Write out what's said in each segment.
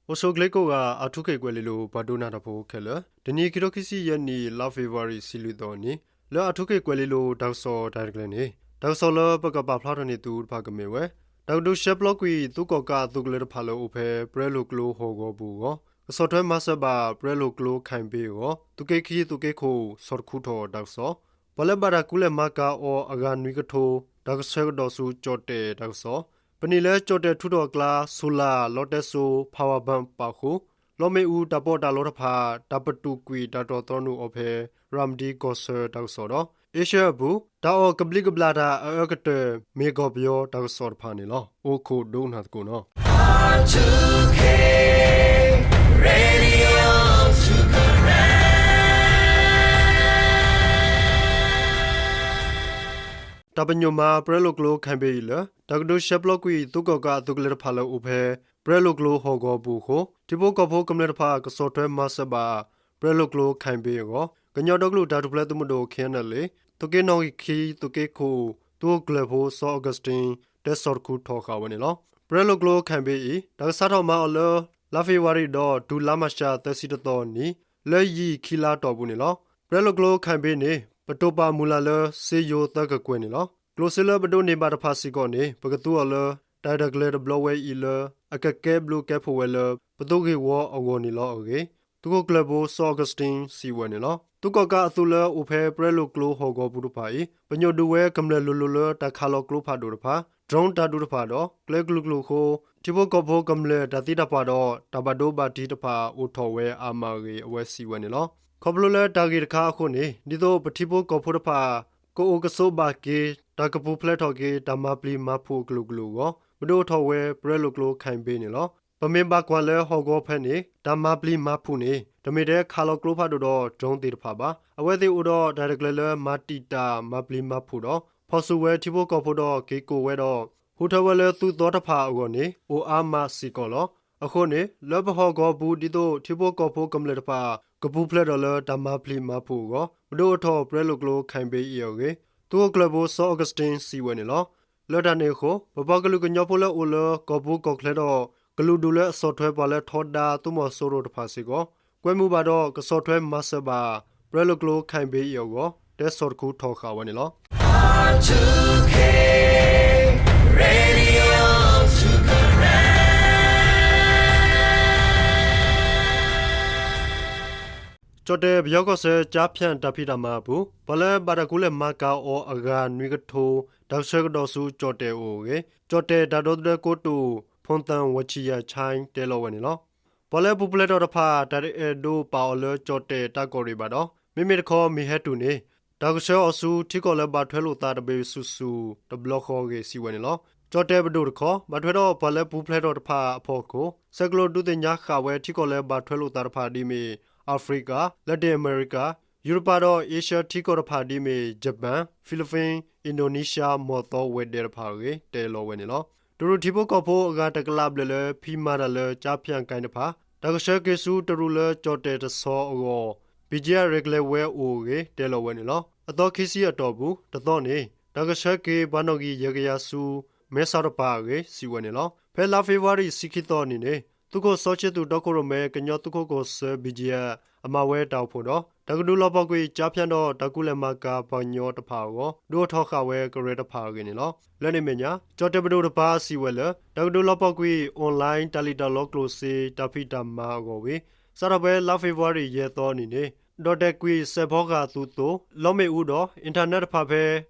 အိၣ်ဆူၣ်ချ့ကိးဂၤ အၣ်ထူခ့ၣ်ကွဲၤလ့လိၤ ပှၤဒိကနၣ်တၢ်ဖိခဲလၢာ်, တနံၤခံထိခံဆံယဲၢ်နံၣ် လါဖ့ၤဘြူၤအါရံၤ ဆံလွံၢ်သီအနံၤ လၢအၣ်ထူခ့ၣ်ကွဲၤလ့လိၤ တၢ်ကစီၣ်တၢ်ရဲၣ်တၢ်ကျဲၤန့ၣ် တၢ်ကစီၣ်လၢပကပာ်ဖျါထီၣ်န့ၢ်သုတဖၣ်ကမ့ၢ်ဝဲ တၢ်ကဒုးရှဲပျီကွံာ် သုးကီၣ်ကးအသုးကလၢၤတဖၣ်လၢအိၣ်ဖဲ ပရဲလိာ်ကျိဟီၣ်ကဝီၤပူၤအဂီၢ် ကဆီၣ်ထွဲမၤစၢၤဘၣ် ပရဲလိာ်ကျိ campaign အဂီၢ် သုးက့ခံသုးက့ခိၣ် ဆီၣ်တခူထီၣ်တၢ်ကစီၣ်, ပှၤလၢဘၣ်တၢ်ကူလဲၢ်မၤကၤအီၤအဂၤနွံကထိ တၢ်ကဆှၢကဒီးဆူကၠီၣ်တဲၣ်တၢ်ကစီၣ်, ပနံာ်လၢကၠီၣ်တဲၣ်ထုးထီၣ်အကျါ solar လီတဲစိ power bank ပာ်ဃုာ်, လီမ့ၣ်အူတၢ်ပီးတၢ်လီတဖၣ် တၢ်ပတုာ်ကွံာ်တၢ်တီၢ်သြီနုာ်အီၤဖဲ ရၤမတံကီၢ်ဆၢတၢ်ကစီၣ်ဒီး အ့ရှၢၣ်အပူၤ တၢ်အီၣ်ကဘျံးကဘျၣ်တၢ်အအၢကတၢၢ် မ့ၢ်ကီၢ်ပယီၤတၢ်ကစီၣ်တဖၣ်န့ၣ်လီၤ. အိၣ်ခိးဒိကနၣ်သကိးနီၤ. တၢ်ပညိၣ်မၤ ပရဲလိာ်ကျိ campaign အံၤလၢ တၢ်ကဒုးရှဲပျီကွံာ် သုးကီၣ်ကးအသုးကလၢၤတဖၣ်လၢအိၣ်ဖဲ ပရဲလိာ်ကျိဟီၣ်ကဝီၤပူၤအဃိ ထံဖိကီၢ်ဖိကမျၢၢ်တဖၣ် ကဆီၣ်ထွဲမၤစၢၤဘၣ် ပရဲလိာ်ကျိ campaign အဂီၢ် ကညီဒီကလုာ်တၢ်ထူၣ်ဖျဲးသုးမုၢ်ဒိၣ် ခဲအံၤအ့လ့ သုးက့နီၣ်ဂံၢ်ခံ သုးက့ခိၣ် သုးခိၣ်ကျၢၢ်ဖိ စီၤအီကူးစတံ တဲဆီၣ်တခူထီၣ်ဃာ်ဝဲန့ၣ်လီၤ. ပရဲလိာ်ကျိ campaign အံၤ တၢ်ကစးထီၣ်မၤအီၤလၢ လါဖ့ၤဘြူၤအါရံၤဒီး တုၤလါမၤရှး သၢဆံတသီအနံၤ လၢယံာ်ခံလါအတီၢ်ပူၤန့ၣ်လီၤ. ပရဲလိာ်ကျိ campaign န့ၣ် ပတိာ်ပာ်မုၢ်လၢ်လၢ စ့ယိၤသၢကကွဲၢ်န့ၣ်လီၤ. ကျိၣ်စ့လၢပဒိးန့ၢ်ဘၣ်တဖၣ်စ့ၢ်ကီးန့ၣ် ပကသူအီၤလၢ တၢ်ရဲၣ်တၢ်ကျဲၤတဘျီဝဲအံၤလၢ အကကဲဘျုးကဲဖှိၣ်ဝဲလၢ ပသုးဂ့ၢ်ဝီအဂီၢ်န့ၣ်လီၤအဂ့ၢ် သုးခိၣ်ကျၢၢ်ဖိ စီၤအီကူးစတံ စံးဝဲန့ၣ်လီၤ. သုးကီၣ်ကးအသုးလၢအိၣ်ဖဲ ပရဲလိာ်ကျိဟီၣ်ကဝီၤပူၤတဖၣ်အံၤ ပညိၣ်ဒုးဝဲကမျၢၢ်လိၤလိၤလၢတၢ်ခးလီၤကျိဖးဒိၣ်တဖၣ် drone တၢ်ဒုးတဖၣ်ဒီး ကျဲကလုာ်ကလုာ်အဃိ ထံဖိကီၢ်ဖိကမျၢၢ်တၢ်သံတၢ်ပှၢ်ဒီး တၢ်ဘၣ်ဒိဘၣ်ထံးတဖၣ်အိၣ်ထီၣ်ဝဲအါမးအဂ့ၢ် အဝဲစံးဝဲန့ၣ်လီၤ. ခီဖျိလၢတၢ်ဂ့ၢ်တခါအဃိန့ၣ် ဒ်သိးပထံဖိကီၢ်ဖိတဖၣ် ကအိၣ်ကဆိးဘၣ်က့ၤ တၢ်ကပူၤဖျဲးထီၣ်က့ၤ တၢ်မၤပျံၤမၤဖုးအကလုာ်ကလုာ်အဂီၢ် ပဒုးအိၣ်ထီၣ်ဝဲ ပရဲလိာ်ကျိ campaign န့ၣ်လီၤ. ပမ့ၢ်ဘၣ်ကွၢ်လၢဟီၣ်ကဝီၤဖဲန့ၣ် တၢ်မၤပျံၤမၤဖုးန့ၣ် တမ့ၢ်ထဲခးလီၤကျိဖးဒိၣ်ဒီး drone သ့ၣ်တဖၣ်ဘၣ်. အဝဲသ့ၣ်အိၣ်ဒီးတၢ်ရဲၣ်တၢ်ကျဲၤလၢမၤတံာ်တာ်မၤပျံၤမၤဖုးဒီး ဖီၣ်ဆူၣ်ဝဲထံဖိကီၢ်ဖိဒီးက့ၤကိးဝဲဒီး ဟူးထၢဝဲလၢသုးသီတဖၣ်အဂီၢ်န့ၣ် အိၣ်အါမးစ့ၢ်ကီးလီၤ. အဃိန့ၣ် လၢပဟီၣ်ကဝီၤပူၤ ဒ်သိးထံဖိကီၢ်ဖိကမျၢၢ်တဖၣ် ကပူၤဖျဲးဒီးလၢတၢ်မၤပျံၤမၤဖုးအဂီၢ် ပဒုးအိၣ်ထီၣ်ပရဲလိာ်ကျိ campaign အံၤအဂ့ၢ် သုးခိၣ်ကျၢၢ်ဖိ စီၤအီကူးစတံ စံးဝဲန့ၣ်လီၤ. လၢတၢ်န့ၣ်အဃိ ပပှၤကလုာ်ကညီဖိလၢအိၣ်လၢကီၢ်ပူၤကီၢ်ချၢဒီး ကလုာ်ဒူၣ်လၢအဆီၣ်ထွဲပှၤလၢထီဒါသုးမီၤစိရိၤတဖၣ်စ့ၢ်ကီး ကွဲမုာ်ဘၣ်ဒီးကဆီၣ်ထွဲမၤစၢၤဘၣ် ပရဲလိာ်ကျိ campaign အံၤအဂီၢ် တဲဆီၣ်တခူထီၣ်ဃာ်ဝဲန့ၣ်လီၤ. ကၠီၣ်တဲၣ်ပယီၤကီၢ်စဲၣ် ကၠါဖၠၣ်တၢ်ဖံးတၢ်မၤအပူၤ ပှၤလၢဘၣ်တၢ်ကူလဲၢ်မၤကၤအီၤအဂၤနွံကထိ တၢ်ကဆှၢကဒီးဆူကၠီၣ်တဲၣ်အအိၣ်အဂ့ၢ် ကၠီၣ်တဲၣ်တၢ်ဒီသဒၢကိတိာ် ဖူၣ်သၣ်ဝီၣ်ဆံယၣ်ဆါ တဲလီၤဝဲန့ၣ်လီၤ. ပှၤလၢပူၤဖျဲးထီၣ်တဖၣ် တၢ်တအဲၣ်ဒိးပာ်အီၤလၢကၠီၣ်တဲၣ်တၢ်ကီၢ်ရ့ၣ်ဘၣ်ဒီး မ့မ့ၢ်တခီမ့ၢ်ဟဲတုၤန့ၣ် တၢ်ကဆှၢအီၤဆူထံကီၢ်လၢဘၣ်ထွဲလိာ်သးတဘ့ၣ်ဆူၣ်ဆူၣ် တဘျီဃီအဂ့ၢ် စံးဝဲန့ၣ်လီၤ. ကၠီၣ်တဲၣ်ပဒိၣ်တခီ ဘၣ်ထွဲဒီးပှၤလၢပူၤဖျဲးထီၣ်တဖၣ်အဖီခိၣ် ဆဲးကျိးဒုးသ့ၣ်ညါဃာ်ဝဲထံကီၢ်လၢဘၣ်ထွဲလိာ်သးတဖၣ်ဒ်မ့ၢ် အၤဖရံကၤ, လတ့ၣ်အမဲရကၤ, ယူရပၤဒီးအ့ရှၢၣ်ထံကီၢ်တဖၣ်ဒ်မ့ၢ် ယပၣ်, ဖံလံးပံး, အံၣ်ဒိၣ်နံၡါ မီၢ်သီဝဲၤဒၢးတဖၣ်အဂ့ၢ် တဲလီၤဝဲန့ၣ်လီၤ. တရူးထံဖိကီၢ်ဖိအဂၤတကလးဘျဲၣ်လၢ ဖံးမၤတၢ်လၢကၠါဖၠၣ်ကါတဖၣ် တၢ်ကဆှၢက့ၤဆူတရူးလၢကၠီၣ်တဲၣ်တဆီအဂီၢ် ဘံၣ်ကၠံအရဲၣ်ကျဲၤဝဲအိၣ်အဂ့ၢ် တဲလီၤဝဲန့ၣ်လီၤ. အသီခံဆံအတီၢ်ပူၤ တသီန့ၣ် တၢ်ကဆှၢက့ၤပှၤနီၣ်ဂံၢ်ယဲၢ်ကယၤဆူ မဲဆီးတပၤအဂ့ၢ် စံးဝဲန့ၣ်လီၤ. ဖဲလါဖ့ၤဘြူၤအါရံၤ ဆံခံသီအနံၤန့ၣ် သုးခိၣ်စီၤဆ့သူၣ်တီခိၣ်ရိၣ်မဲ ကညီသုးခိၣ်ကီၢ်စၢဖၣ် ဘံၣ်ကၠံအ အမၤဝဲတၢ်အိၣ်ဖှိၣ်ဒီး တၢ်ကဒုးလီၤပှီၢ်ကွံာ်ကၠါဖၠၣ်ဒီးတၢ်ကူလဲၢ်မၤကၤပှၤကညီတဖၣ်အဂီၢ် ဒုးအိၣ်ထီၣ်ဃာ်ဝဲကရၢတဖၣ်အဂ့ၢ်န့ၣ်လီၤ. လၢန့ၣ်အမဲာ်ညါ ကၠီၣ်တဲၣ်ပဒိၣ်တပၤစံးဝဲလၢ တၢ်ကဒုးလီၤပှီၢ်ကွံာ် online တၢ်လံၣ်တၢ်လီကျိၣ်စ့ တၢ်ဖံးတၢ်မၤအဂီၢ်ဝံၤ စးထီၣ်ဖဲလါဖ့ၤဘြူၤအါရံၤ ယဲၢ်သီအနံၤန့ၣ် ဒီၣ်တဲာ်ကွံာ်စဲးဖီကဟၣ်သုးသိ လီမ့ၣ်အူဒီး internet တဖၣ်ဖဲ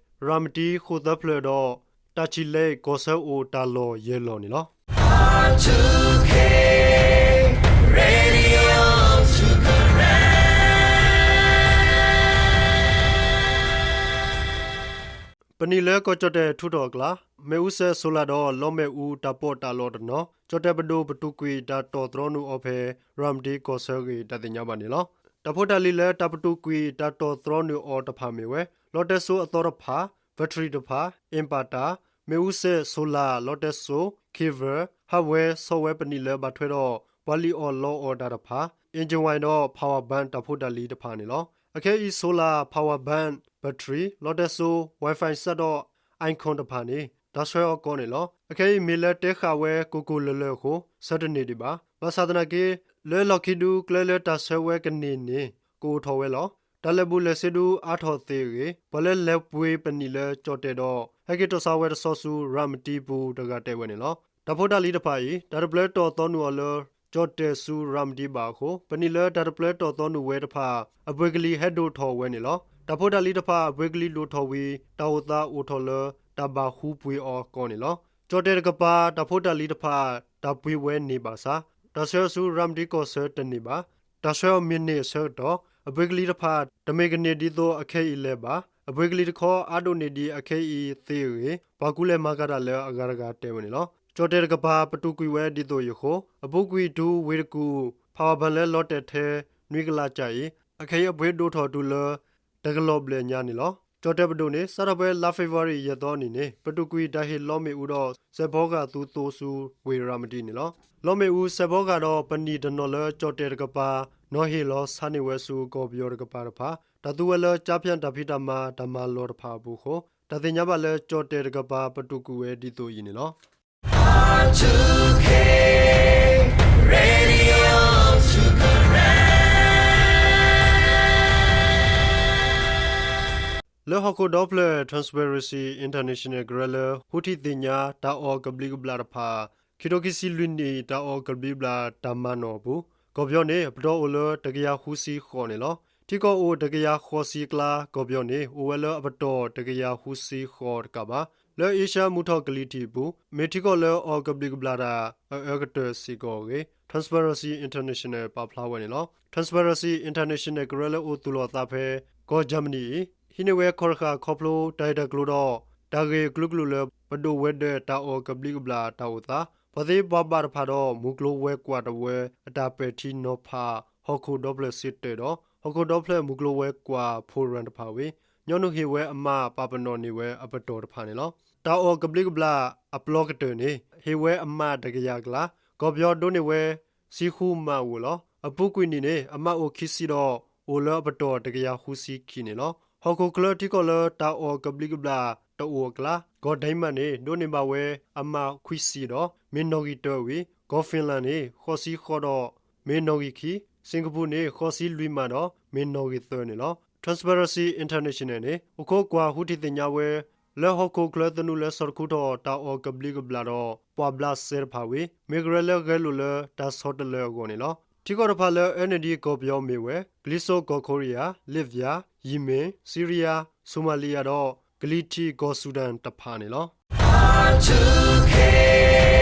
ရၤမတံ ဃိၣ်သၢဖျၢၣ်ဒီး တၢ်ဆံၣ်လဲး ကီၢ်ဆၢအိၣ်တၢ်လီၢ်ယဲၢ်လီၢ်န့ၣ်လီၤ. ပနံာ်လၢကီၢ်ကၠီၣ်တဲၣ်ထုးထီၣ်အကျါ မ့ၣ်အူစဲး solar ဒီးလီမ့ၣ်အူတၢ်ပီးတၢ်လီတနီၤ ကၠီၣ်တဲၣ်ပဒိၣ်ပတုာ်ကွံာ်တၢ်တီၢ်သြီနုာ်အီၤဖဲ ရၤမတံကီၢ်ဆၢအဂ့ၢ် တၢ်သ့ၣ်ညါဘၣ်န့ၣ်လီၤ. တၢ်ဖိတၢ်လံၤလၢတၢ်ပတုာ်ကွံာ်တၢ်တီၢ်သြီနုာ်အီၤတဖၣ်မ့ၢ်ဝဲ လီတဲစိအသီတဖၣ်, battery တဖၣ်, inverter, မ့ၣ်အူစဲး solar လီတဲစိ, cable, hardware software ပနံာ်လၢဘၣ်ထွဲဒီး ပှၤလံၣ်အီၣ်လီအီၣ်တၢ်တဖၣ်, engine wire ဒီး power bank တၢ်ဖိတၢ်လံၤတဖၣ်န့ၣ်လီၤ. အခဲအံၤ solar, power bank, battery, လီတဲစိ, Wi-Fi စးဒီး icon တဖၣ်န့ၣ် တၢ်ဆှၢအီၤကီန့ၣ်လီၤ. အခဲအံၤမ့ၢ်လၢတဲဃာ်ဝဲကိၢ်ကိၢ်လၢၤလၢၤအဃိ ဆၢတန့ၢ်ဒံးဘၣ်. ဘၣ်ဆၣ်သနာ်က့ လၢလီၢ်ခံဒု ကျဲလၢတၢ်ဆှၢဝဲကန့ၢ်န့ၣ် ကအိၣ်ထီၣ်ဝဲလီၤ. တၢ်လဲၤဘူးလဲၤဆှၢဒုအါထီၣ်သ့အဂ့ၢ် ပှၤလၢလဲၤပှ့ၤပနံာ်လၢကၠီၣ်တဲၣ်ဒီး ဟဲက့ၤတီၣ်ဆါဝဲတဆီဆူရၤမတံပူၤတဂၤတဲဝဲန့ၣ်လီၤ. တၢ်ဖိတၢ်လံၤတဖၣ်အံၤ တၢ်တပျဲတီၣ်သီနုာ်အီၤလၢ ကၠီၣ်တဲၣ်ဆူရၤမတံဘၣ်အဃိ ပနံာ်လၢတၢ်တပျဲတီၣ်သီနုာ်ဝဲတဖၣ် အပှ့ၤကလံၤဟဲဒိၣ်ထီၣ်ဝဲန့ၣ်လီၤ. တၢ်ဖိတၢ်လံၤတဖၣ်အပှ့ၤကလံၤဒိၣ်ထီၣ်ဝံၤ တၢ်အိၣ်သးအိၣ်ထီၣ်လၢတၢ်ဘၣ်ဃူပှ့ၤအီၤကီးန့ၣ်လီၤ. ကၠီၣ်တဲၣ်တကပၤ တၢ်ဖိတၢ်လံၤတဖၣ် တၢ်ပှ့ၤဝဲန့ၢ်ဘၣ်ဆၣ် တၢ်ဆှၢဆူရၤမတံကီၢ်ဆၢတန့ၢ်ဘၣ်. တၢ်ဆှၢအီၤမ့ၢ်န့ၢ်အဆၢကတီၢ် အပှ့ၤကလံၤတဖၣ် တမ့ၢ်ကန့ၢ်ဒ်သိးအခဲအံၤလဲၤဘၣ်. အပှ့ၤကလံၤတခီ အါဒိၣ်န့ၢ်ဒံးအခဲအံၤသ့အဂ့ၢ် ပှၤကူလဲၤမၤကၤတၢ်လၢအဂၤတဂၤတဲဝဲန့ၣ်လီၤ. ကၠီၣ်တဲၣ်တကပၤ ပတုာ်ကွံာ်ဝဲဒ်သိးအံၤအဃိ အပူၤကွံာ်တုၤဝ့ၢ်တကူၣ် ဖးဝးဘၣ်လၢလီၤတဲာ်ထဲနွံကလးကၢ်အံၤ အခဲအံၤအပှ့ၤဒိၣ်ထီၣ်တုၤလၢ တကလီၢ်ဘျဲၣ်ညါန့ၣ်လီၤ. ကၠီၣ်တဲၣ်ပဒိၣ်န့ၣ် စးထီၣ်ဖဲလါဖ့ၤဘြူၤအါရံၤ ယဲၢ်သီအနံၤန့ၣ် ပတုာ်ကွံာ်တၢ်ဟ့ၣ်လီမ့ၣ်အူဒီး စဲးဖီကဟၣ်သူသိဆူဝ့ၢ်ရၤမတံန့ၣ်လီၤ. လီမ့ၣ်အူစဲးဖီကဟၣ်ဒီးပနံာ်တနီၤလၢကၠီၣ်တဲၣ်တကပၤ နီၤဟ့ၣ်လီၤဆါန့ၢ်ဝဲဆူကီၢ်ပယီၤတကပၤတဖၣ် တၢ်သူဝဲလၢကၠါဖၠၣ်တၢ်ဖံးတၢ်မၤတၢ်မၤလီၢ်တဖၣ်အပူၤအဃိ တၢ်သ့ၣ်ညါဘၣ်လၢကၠီၣ်တဲၣ်တကပၤ ပတုာ်ကွံာ်ဝဲဒ်သိးအံၤန့ၣ်လီၤ. လၢဟီၣ်ခိၣ်ဒီဖျၢၣ် Transparency International ကရၢလၢ ဃုထံၣ်သ့ၣ်ညါတၢ်အီၣ်ကဘျံးကဘျၣ်တဖၣ် ခံထိခံဆံလွံၢ်နံၣ်တၢ်အီၣ်ကဘျံးကဘျၣ်တၢ်မၤနီၣ်အပူၤ ကီၢ်ပယီၤန့ၣ် အပတီၢ်အိၣ်လၢတကယၤဃုဆံဃိးန့ၣ်လီၤ. ထံကီၢ်အိၣ်တကယၤဃိးဆံအကျါ ကီၢ်ပယီၤန့ၣ် အိၣ်ဝဲလၢအပတီၢ်တကယၤဃုဆံဃိးတကးဘၣ်. လၢအ့ရှၢၣ်မုၢ်ထီၣ်ကလံၤထံးအပူၤ မ့ၢ်ထံကီၢ်လၢအီၣ်ကဘျံးကဘျၣ်တၢ်အအၢကတၢၢ်စ့ၢ်ကီးအဂ့ၢ် Transparency International ပာ်ဖျါဝဲန့ၣ်လီၤ. Transparency International ကရၢလၢအိၣ်သူၣ်လီၤအသးဖဲ ကီၢ်ကၠၢမနံအံၤ ဟံးန့ၢ်ဝဲခီၣ်တဃာ်ခီဖျိတၢ်ဂ့ၢ်တၢ်ကျိၤဒီး တၢ်ဂ့ၢ်အကလုာ်ကလုာ်လၢ ပဒိၣ်ဝဲၤဒၢးတၢ်အီၣ်ကဘျံးကဘျၣ်တၢ်အိၣ်သး ပှၤသ့ပှၤဘၣ်တဖၣ်ဒီး မုၢ်ကျိၤဝဲၤကွာ်တဝၢအတၢ်ပဲာ်ထံနီၤဖး ဟီၣ်ခိၣ်ဒီဖျၢၣ်စ့တၢးဒီး ဟီၣ်ခိၣ်ဒီဖျၢၣ်မုၢ်ကျိၤဝဲၤကွာ် forum တဖၣ်ဝံၤ ညီနုၢ်ဟ့ၣ်ဝဲအမၤပာ်ပနီၣ်န့ၢ်ဝဲအပတီၢ်တဖၣ်န့ၣ်လီၤ. တၢ်အီၣ်ကဘျံးကဘျၣ်အပျီကတၢၢ်န့ၣ် ဟ့ၣ်ဝဲအမၤတကယၤအကျါ ကီၢ်ပယီၤဒိးန့ၢ်ဝဲ ဆံဃုမၤအဂီၢ်လီၤ. အပူၤကွံာ်နံၣ်န့ၣ် အမၤအိၣ်ခံဆံဒီး အိၣ်လၢအပတီၢ်တကယၤဃုဆံခံန့ၣ်လီၤ. ဟီၣ်ခိၣ်ချၢထံကီၢ်လၢတၢ်အီၣ်ကဘျံးကဘျၣ်တအိၣ်အကျါ ကီၢ်ဒဲမးန့ၣ် ဒိးန့ၢ်ဘၣ်ဝဲအမၤခွံဆံဒီး မ့ၢ်နီၣ်ဂံၢ်တၢဝံၤ ကီၢ်ဖ့လၣ်န့ၣ် ဃိးဆံဃိးဒီး မ့ၢ်နီၣ်ဂံၢ်ခံ, စ့ၣ်ကပူၤန့ၣ် ဃိးဆံလွံၢ်မၤဒီး မ့ၢ်နီၣ်ဂံၢ်သၢန့ၣ်လီၤ. Transparency International န့ၣ် အိၣ်ခိးကွၢ်ဃုထံၣ်သ့ၣ်ညါဝဲ လၢဟီၣ်ခိၣ်ချၢသနူလၢဆီၣ်တခူထီၣ်တၢ်အီၣ်ကဘျံးကဘျၣ်ဒီး ပှာ်ဘျးစဲတဖၣ်ဝံၤ မ့ၢ်ကရၢလၢဂဲၤလိာ်လၢတၢ်ဆီတလဲအဂီၢ်န့ၣ်လီၤ. ထံကီၢ်တဖၣ်လၢအအၢန့ၢ်ဒံးကီၢ်ပယီၤမ့ၢ်ဝဲ ကလံၤစိးကီၢ်ခိရံယါ, လ့ၣ်ဘယၣ်, ယံၤမ့ၣ်, စံရံယါ, ဆူမၤလံယါဒီး ကလံၤထံးကီၢ်စူၤဒၣ်တဖၣ်န့ၣ်လီၤ.